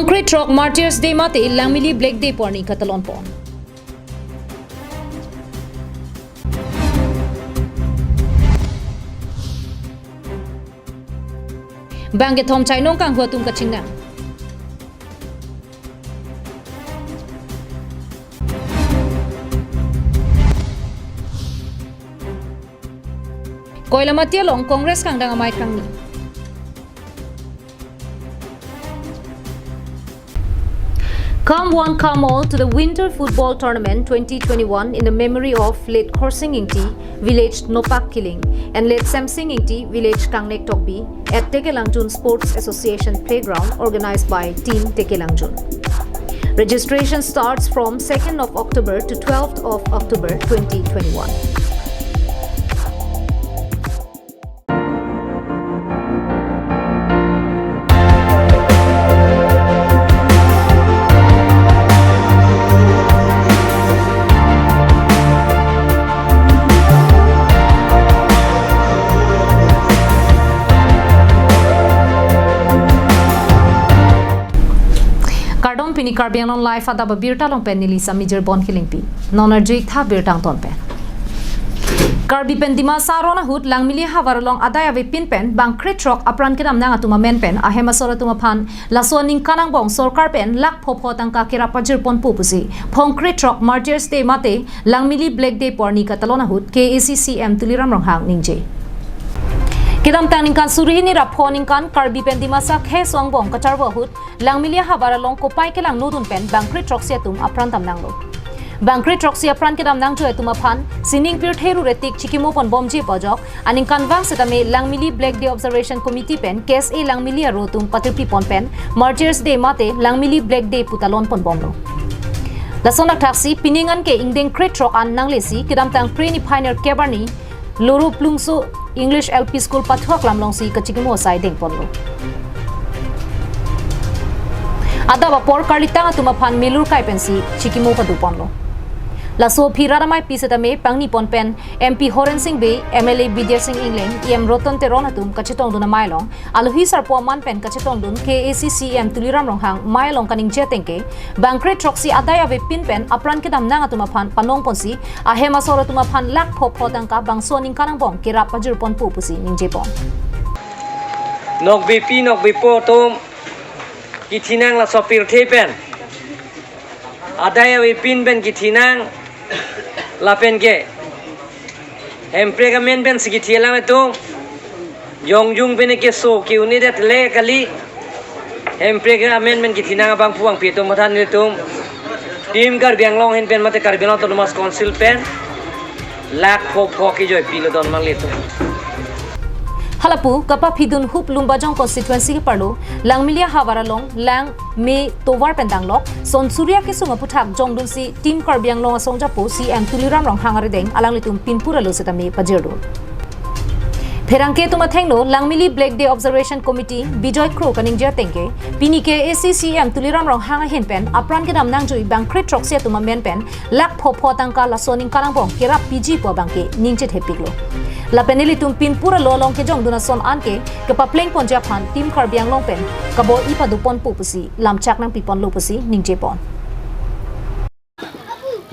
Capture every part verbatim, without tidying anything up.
Krethrok Martyrs Day mate Langmili Black Day pu arni katalon pon. Bangkethom chainong kanghu atum kachingnang. Koilamati along Congress kangdang amei kangni. Come one, come all to the Winter Football Tournament twenty twenty-one in the memory of late Khorsing Ingti, village Nopak Kiling, and late Semsing Ingti, village Kangnek Tokbi, at Tekelangjun Sports Association Playground, organized by Team Tekelangjun. Registration starts from second of October to twelfth of October twenty twenty-one. Kardom, pini Karbi Anglong Live adap abirta along pen neli Samijir Bon Kilingpi. Non arjuik tha birta angton pen. Karbi pen Dimasa aron ahut Langmili havar along adai avepin pen bang krethrok apran kedamnang atum amen pen ahem asor atum aphan laso aningkan angbong sorkar pen lakh pho pho tangka kerap pajir ponpo pusi Phong Krethrok Martyrs Day mate Langmili Black Day pu arni katalon ahut K A A C C M Tuliram Ronghang ningje. Kedamtang ningkan suri hini ra pho aningkan Karbi pen Dimasa khei aso angbong kacharvo ahut Langmili havar along kopai kelangno dun pen bang krethroksi atum apran damnanglo. Bang krethroksi apran kedamnang joi atum aphan sining pirthe rure tik chikimo ponbomji pu ajok aningkanvang setame Langmili Black Day Observation Committee pen K S A Langmili aro atum patirpi pon pen Martyrs Day mate Langmili Black Day pu talon ponbomlo. Lason akthaksi pining an ke ingdeng krethrok an nanglesi kedamtang Pre niphai nerkep arni Loro Plungso English L P School pathu aklam alongsi kachikimo asai dengponlo. Adap apor karlitang atum aphan melur kai pensi chikimo padu ponlo. Laso aphi rat amei pi setame pangni pon pen M P Horen Sing Bey, M L A Bidya Sing Engleng, E M Roton Teron atum kachetongdun amei along alohi sarpo aman pen kachetongdun K A A C C M Tuliram Ronghang mei along kaningje ateng ke bang krethroksi adai avepin pen apran kedamnang atum aphan panong ponsi ahem asor atum aphan lakh pho pho tangka bangso aningkan angbong kerap pajir ponpo pusi ningje pon. Nokbepi nokbepo atum, kethenang laso pirthe pen adai avepin pen kethenang lapen ke hemprek amen pensi kethe alam atum jongjung pen keso ke-un-edet le kali. Hemprek amen pen kethenang abangphu bangpi atum matha nelitum Team Karbi Anglong ahin pen mate Karbi Anglong Autonomous Council pen lakh pho pho kejoi pilo don mang nelitum. Halapu kapaphidun hup Lumbajong constituency keparlo Langmili havar along lang me tovar pen danglok son suri akesung aputhak jongdunsi Team Karbi Anglong asong japo C M Tuliram Ronghang arideng alanglitum pinpur alo setame pajirdun. Pherangke atum athengno Langmili Black Day Observation Committee Bijoy Kro kaningje ateng ke pini K A A C C M Tuliram Ronghang ahin pen apran kedamnang joi bang krethroksi atum amen pen lakh pho pho tangka laso aningkan angbong kerap piji pu abang ke ningje thepiklo. Lapen nelitum pinpur alo along kejongdun ason an ke kepapleng ponji aphan Team Karbi Anglong pen kabor-i padu ponpo pusi lamchak nangpi ponlo pusi ningje pon.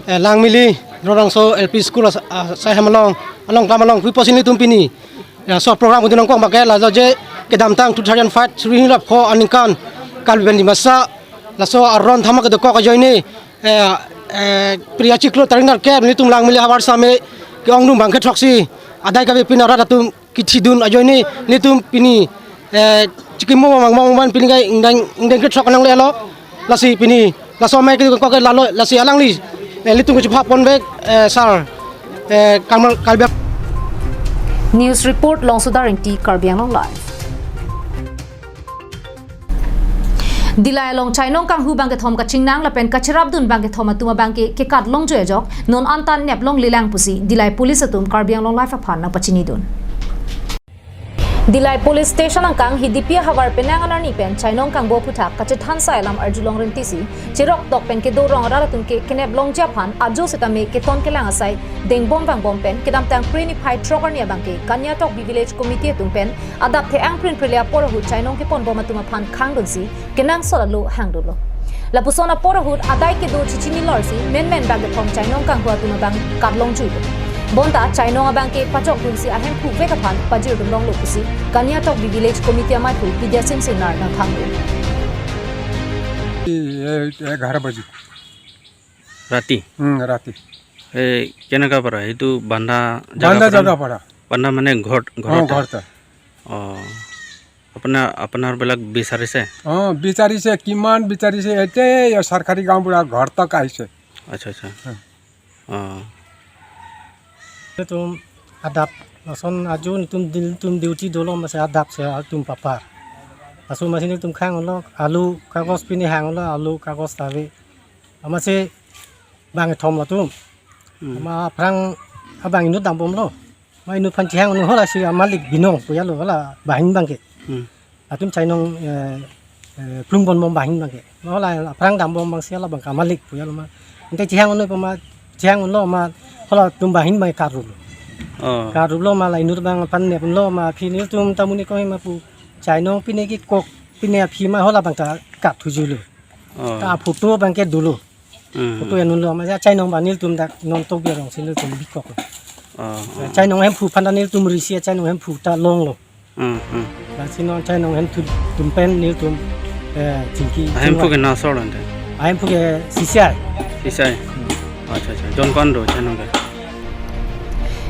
Eh, Langmili Rorangso L P School as-, ah, asai hem along, along klam along pupo si nelitum pini. Ya, so program kedo nangkok abang ke laso je kedamtang two thousand five suri hini ra pho aningkan Karbi pen Dimasa laso aron thama kedokok ajoine, eh, eh, Priya chiklo tarik nerkep nelitum Langmili havar same ke-ongdung bang krethroksi adai kavepin arat atum kethidun ajoine nelitum pini, eh, chikimo mang mang man pini kai ingdeng, ingdeng krethrok nanglelo. Lasi pini laso amei kedokok ke lalo, lasi alangli, eh, nelitum kachepha pon bek, eh, sir, eh, Karmal Kalbek. News report Longsodar Ingti, Karbi Anglong Live. Dillai along chainong kanghu bangkethom kachingnang lapen kacherapdun bangkethom atum abang ke kekat longjoi ajok non anta nep longlelang pusi Dillai police atum Karbi Anglong Live aphan nangpachinidun. Dillai Police Station angkang Hidipi ahavar penang anarni pen chainong kangbo aphuthak kachethan sai alam arjulong rintisi, cherok tok pen kedo rong arat atum ke kenep longji aphan ajo setame keton kelang asai dengbom vangbom pen kedamtang Phre niphai throk arni abangke Kaniatokbi Village Committee atum pen adap the-ang prin prile apor ahut chainong keponbom atum aphan khangdunsi kenangsot alo hangdunlo. Lapuson apor ahut adai kedo chichinilorsi menmen bang kethom chainong kanghu atum abang katlongjuilo. Bonta chainong abangke pachokdunsi ahemphu vek aphan pajirdun longlo pusi Kaniatokbi Village Committee amaiphu Bidya Sing Singnar nangthanlo. ये ग्यारह बजे। राती? हम्म, राती। এ, কেনেকা পৰা? এইটো বান্ধা জাগা বান্ধা পৰা জাগা নে? পৰা। বান্ধা মানে ঘৰ, ঘৰ অ, এটা? ঘৰ এটা। অ। আপোনাৰ, আপোনাৰবিলাক বিচাৰিছে? অ, বিচাৰিছে, কিমান বিচাৰিছে, এতিয়া এই চৰকাৰী গাঁওবুঢ়া ঘৰ তক আহিছে। আচ্ছা, আচ্ছা। হা। অ। Tum adap, lason ajo netum dil tum duty dolo masi adap si atum papar. Laso masi netum khanglo, alu kagos pine hanglo, alu kagos ta ave. Amatsi bang kethom latum. Hmm. Ama aphrang abang inut dambomlo. Ma inut aphan chehang anu hala si amalik binong pu jalo hala banghini abangke. Hmm. Latum chainong, eh, eh, plung ponbom banghini abangke. Ma hala aphrang dambom abang si hala abang ke amalik pu jalo ma. Ante chehang anu pu ma, chehang unlo ma hala atum banghini abang karuplo. Oh. Karuplo ma la inut abang aphan nep unlo ma phi netum ta monit koi ma pu chainong pine kekok pine aphi ma hala abang ta kathujuilo. Oh. Ta photo abangke dolo. Hmm. Photo enunlo ma ya chainong abang nelitum dak non tok berong si nelitum bikok. Oh, oh. Chainong ahemphu aphan ta nelitum risi chainong ahemphu ta longlo. Hmm, hmm. Lasi non chainong ahemphu atum pen nelitum, eh, chingki. Ahemphu ke na asor ante? Ahemphu ke C C I. C C I. Hmm. Acha, acha. Jon ko-an do chainong ke?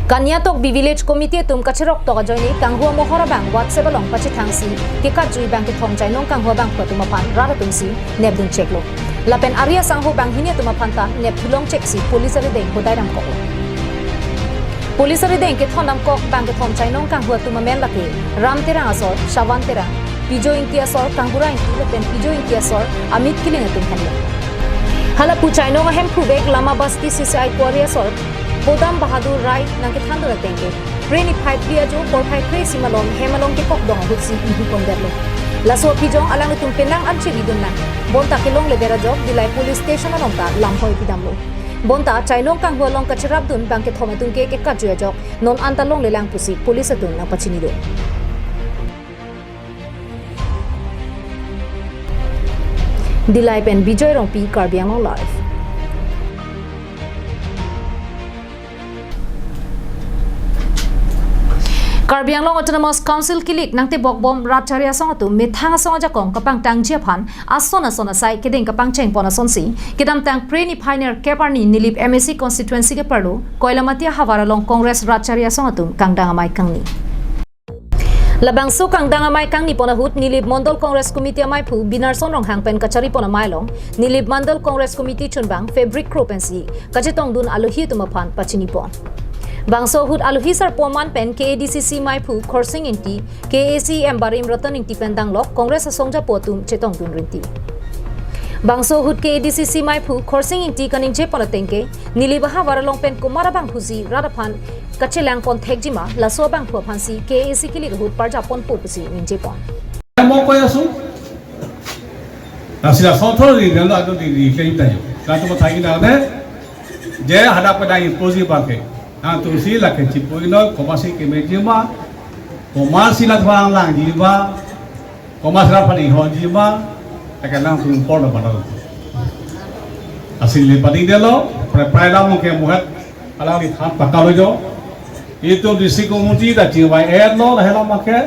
Kaniatokbi Village Committee atum kacherok tok ajoine kanghu amohor abang WhatsApp along pachethangsi kekatjui bang kethom chainong kanghu abangphu atum aphan rat atumsi nepdun cheklo. Lapen ari asangho banghini atum aphan ta nepthu longcheksi police arideng hodai damkoklo. Police arideng kethon damkok bang kethom chainong kanghu atum amen lake Ram Terang asor, Shawan Terang, Pijo Ingti asor, Kanghura Ingti lapen Pijo Ingti asor Amit Killing atum henlo. Halapu chainong ahemphu vek Lama Basti C C I Kuari asor Bodam Bahadur Rai nangkethandun ateng ke Phre niphai phli ajo porphai phre isi malom hem along kekokdong ahutsi inghu pondetlo. Laso aphi jong alanglitum penang an cheridun nang. Bonta kelongledet ajok Dillai Police Station along ta lamhoi pidamlo. Bonta chainong kanghu along kacherapdun bang kethom atum ke kekatjui ajok non anta longlelang pusi police atum nangpachinidun. Dillai pen Bijoy Rongpi, Karbi Anglong Live. Karbi Anglong Autonomous Council kilik nangtebokbom rat chari asong atum methang asong ajakong kapangtangji aphan ason ason asai kedeng kapangchengpon asonsi kedamtang Phre niphai nerkep arni Nilip M A C constituency keparlo Koilamati ahavar along Congress rat chari asong atum kangdang amei kangni. Labangso kangdang amei kangnipon ahut Nilip Mondol Congress Committee amaiphu Binarson Ronghang pen kacharipon amei along Nilip Mondol Congress Committee chunbang Fabric Kro pensi kachetongdun alohi atum aphan pachinipon. Bangso ahut alohi sarpo aman pen K A D C C maiphu Khorsing Ingti, K A C M barim Ratan Ingti pen danglok Congress asong japo atum chetongdun rinti. Bangso ahut K A D C C maiphu Khorsing Ingti kaningjepon ateng ke Nilip ahavar along pen komat abangphusi rat aphan kachelangpon thekjima, laso abangphu aphansi K A C kilik ahut parjapponpo pusi ningjepon. মই কৈ আছো, ৰাছিলা চথৰ ৰিজেণ্ট আৰু দি ৰিজেণ্ট তাই। তাতো মই থাকি না দে, যে হাদা পেদা ইম্পজি বাকে। আ, তুলসী লাখে চিপুই নয়, কমাসি কেমেজিমা, কমাসি লাথুয়াং লাংজিমা, কমাসি লাফানি হজিমা, একে নাং তুম পড় বানালো। আসিল পানি দিল, প্রায় প্রায় লাম মুখে মুখে, আলাম ইথান পাকা লইজ। ইতো ডিসি কমিটি দা চিবাই এর লো, হেলা মাখে,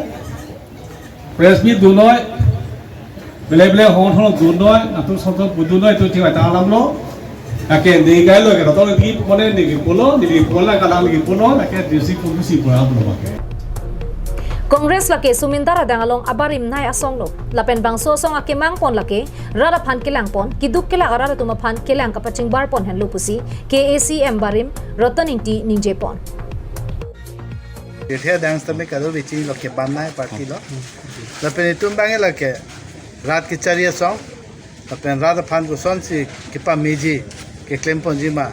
Press meet dunoi, bele bele hon hon dunoi, natur sotor pu dunoi, tu chibai ta alam lo. Ake ni gai lo ke, natur ni pone ni ki pulo, ni ki pulo, kalang ni ki pulo, ake D C pu si pura pulo ke. Congress lake Sumindar adang along abarim nei asong lo. Lapen bangso asong akemangpon lake, rat aphan kelangpon, keduk kelak arat atum aphan kelang kapachingbarpon henlo pusi, K A C M barim, Ratan Ingti ningjepon. Ithia dang sitame kadokave chini lo ke banai party lo. Lapen itum bang lake rat kechari asong. Lapen rat aphan kosonsi kepameji keklemponji ma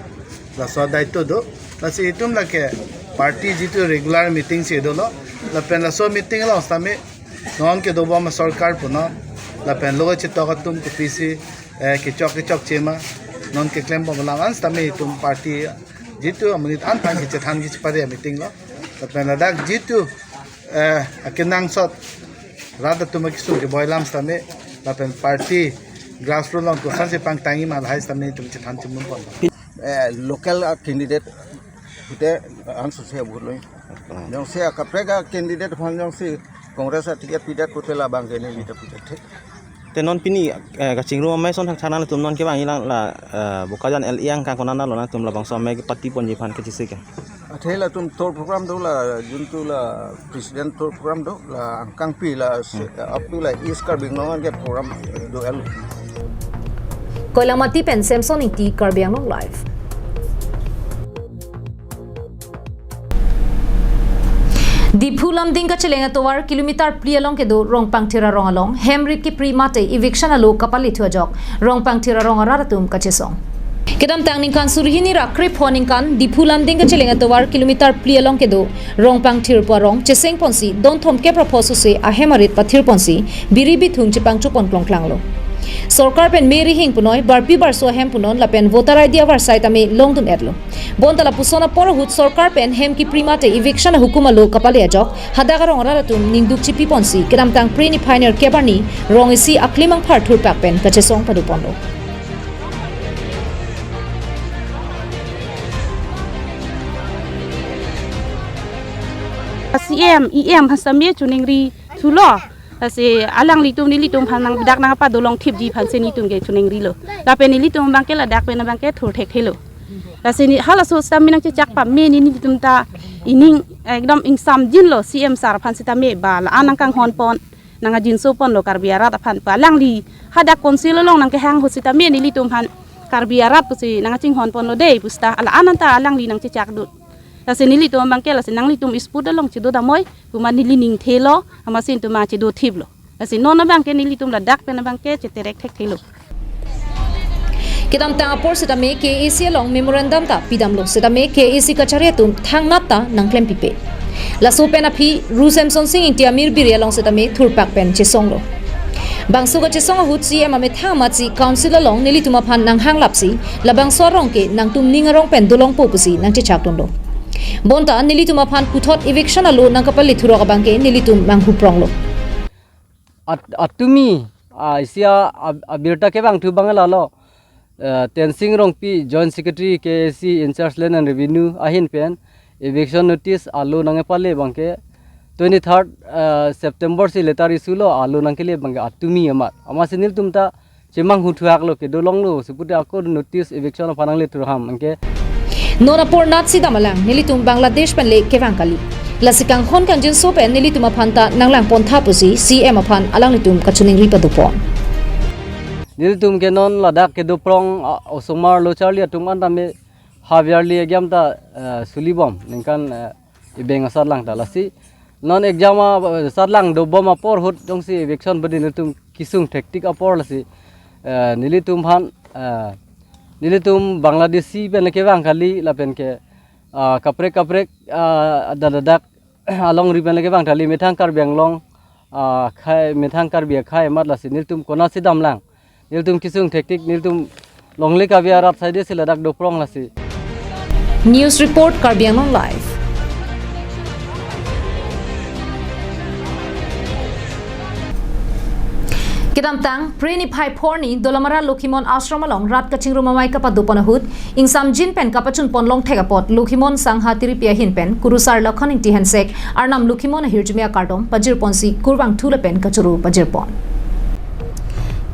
laso daito do. Lasi itum lake party jitu regular meeting si dolo. Lapen laso meeting along sitame non kedobom asorkar punon, lapen lo chetok atum kopisi, eh, kechok kechokche ma non keklembom alam an sitame itum party jitu amonit an aphan kechethan kechepare meeting lo. Lapen ladak jitu, eh, akenangsot rat atum akesung keboi alam sitame, lapen party grassroot along kosonsi pangtangji ma lahai sitame itum chethan chimun pon. Eh, local a candidate pute ansose vote lo. Jongsi akaprek a candidate aphan jongsi Congress a ticket pidet pute labang ke neli ta pute thek. Te non pini, eh, kachingrum amei ason thakthak nangtum non kevang ilang la, eh, Bokajan L A angkang konat lo nangtum labangso amei kepati ponji aphan kachesik ke? Athe latum tour program do la, juntu la president tour program do la angkangpi la se, up to la East Karbi Anglong ke program do el. Koilamati pen Samson Ingti, Karbi Anglong Live. Diphu Lumding kacheleng atovar kilometer phli along kedo Rongpangthir arong along hem rit kepri mate eviction alo kapale thu ajok Rongpangthir arong arat atum kachesong. Kedamtang ningkan suri hini ra krepho aningkan Diphu Lumding kacheleng atovar kilometer phli along kedo Rongpangthir pu arong cheseng ponsi don thomkep ra pho sose ahem arit pathir ponsi biri bithung chepangcho pon klongklang lo. Sorkar pen me rihing punoi barpi barso ahem punon lapen voter I D avarsai tame longdun etlo. Bonta lapuson apor ahut sorkar pen hem kepri mate eviction ahukum alo kapale ajok hadak arong arat atum ningduk chipi ponsi kedamtang Phre niphai nerkep arni rong isi aklimang phar thurpak pen kachesong padu ponlo. C M, E M aphan sitame choningri thulo. Lasi alanglitum nelitum aphan nang bedak nangpadolong thipji aphansi nelitum ke choningrilo. Lapen nelitum abangke ladak pen abangke thur thekthelo. Lasi ne halaso sitame nangchechak pame ne nelitum ta ining ekdom ingsamjinlo C M sir aphan sitame ba la-an nangkanghon pon, nangkajinso ponlo Karbi arat aphan pu alangli hadak council along nangkehang ahut sitame nelitum aphan Karbi arat pusi nangkachinghon ponlo dei pu seta la-an anta alangli nangchechak dut. Lasi nelitum abangke lasi nanglitum isput along chedo damnoi pu ma neli ningthelo, amatsi netum ma chedo thiplo. Lasi non abangke nelitum ladak pen abangke cheterek thekthelo. Kedamtang apor sitame K A A C along memorandum ta pidamlo sitame K A A C kachari atum thangnat ta nangklempipe. Laso pen aphi Ru Semsonsing Ingti amir biri along sitame thurpak pen chesonglo. Bangso kachesong ahut C M amethang amatsi council along nelitum aphan nanghanglapsi labangso arong ke nangtum ning arong pen dolongpo pusi nangchechak dunlo. Bonta nelitum aphan puthot eviction alo nangkapale thurok abangke nelitum manghupronglo. At-, atumi, ah, isi a, ab-, abirta kevang thu abang lalo, eh, Tensing Rongpi, Joint Secretary K A A C in charge Land and Revenue ahin pen eviction notice alo nangkepale abangke twenty-third, eh, September si letter issue lo alo nangkele abangke atumi amat. Amatsi nelitum ta chemanghu thuaklo kedo longlo, sipute ako notice eviction aphan nangle thurham anke. Non apor natsi dam alang nelitum Bangladesh pen le kevang kali. Lasi kanghon kangjinso pen nelitum aphan ta nanglang pontha pusi C M aphan alanglitum kachiningri padupon. Nelitum ke non ladak kedoprong, ah, osomar lo charli atum an tame haviarli agiam ta, eh, sulibom ningkan, eh, ibeng asatlang ta lasi. Non exam a, eh, satlang dobom apor ahut jongsi eviction bodi nelitum kesung thektik apor lasi, eh, nelitum aphan, eh, nelitum Bangladeshi pen le kevang kali lapen ke, ah, kaprek kaprek, ah, dak dak alongri pen le kevang kali methang Karbi Anglong, ah, akhai methang Karbi akhai amat lasi nelitum konatsi damlang. Nelitum kesung thektik, nelitum longle kavi arat saide si ladak doprong lasi. News report, Karbi Anglong Live. Kedamtang, Phre niphai phli arni Dolamara Lokhimon Ashram along rat kachingrum amei kapadopon ahut, ingsamjin pen kapachun pon longthek apot Lokhimon Sangha Tiripi ahin pen Kurusar Lakhon Ingti Hensek, Arnam Lokhimon ahirjume akardom pajirponsi kurvangthu lapen kachoro pajirpon.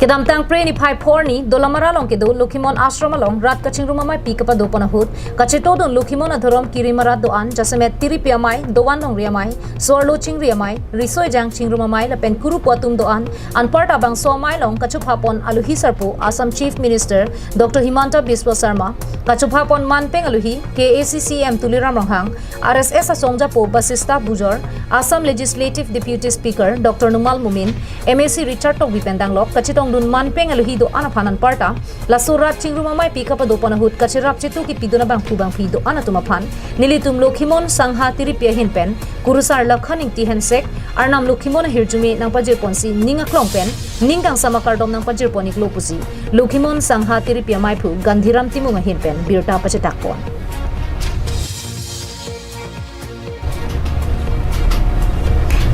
Kedamtang Phre niphai phli arni Dolamara along kedo Lokhimon Ashram along rat kachingrum ameipi kapadopon ahut kachetongdun Lokhimon adhorom kirim arat do-an jasemet Tiripi amei, Dovan Longri amei, Soarlo Chingri amei, Riso Ejang Chingrum amei lapen kurupo atum do-an, anparta bangso amei along kachophapon aluhi sarpo Assam Chief Minister Doctor Himanta Biswa Sarma, kachophapon manpeng aluhi K A A C C M Tuliram Ronghang, R S S asongjapo Basista Bujor, Assam Legislative Deputy Speaker Doctor Numal Momin, M A C Richard Tokbi pen danglok kachetong dun manpeng alohi do-an aphan anparta, laso rat chingrum ameipi kapadopon ahut kacherap chetu kepidun abangphu bangphi do-an atum aphan nelitum Lokhimon Sangha Tiripi ahin pen kurusar Lakhon Ingti Hensek, Arnam Lokhimon ahirjume nangpajirponsi ning aklong pen ning kangsam akardom nangpajirpon-iklo pusi Lokhimon Sangha Tiripi ameiphu Gandhiram Timung ahin pen birta pachetakpon.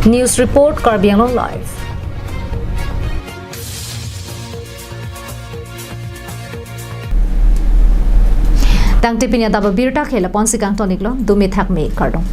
News report, Karbi Anglong Live. Tangte pini adap abirta ke lapu-ansi kangton-iklo, dome thakme, kardom.